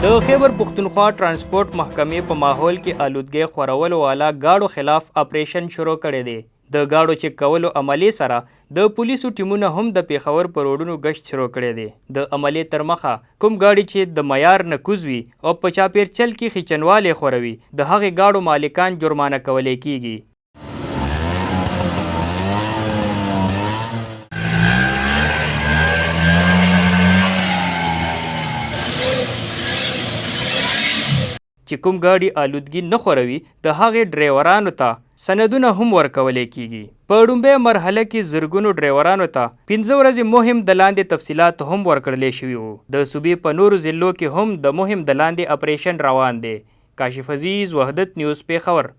د خېبر پښتونخوا ټرانسپورټ محکمې په ماحول کې آلودګۍ خورولو والا ګاړو خلاف اپرېشن شروع کړی دی. د ګاړو چېک کولو عملې سره د پولیسو ټیمونه هم د پېښور په روډونو ګشت شروع کړی دی. د عملې تر مخه کوم ګاډي چې د معیار نه کوز وي او په چاپېرچل کې خیچنوالی خوروي، د هغې ګاړو مالکان جرمانه کولی کېږي. چې کوم ګاډي آلودګي نه خوروي د هغې ډرایورانو ته سندونه هم ورکولی کیږي. په ړومبۍ مرحله کې زرګونو ډرایورانو ته پنځه ورځې مهم د لاندې تفصیلات هم ورکړلی شوي وو. د صوبې په نورو ضلعو کې هم د مهم د لاندې اپریشن روان دی. کاشف عزیز، وحدت نیوز، پېښور.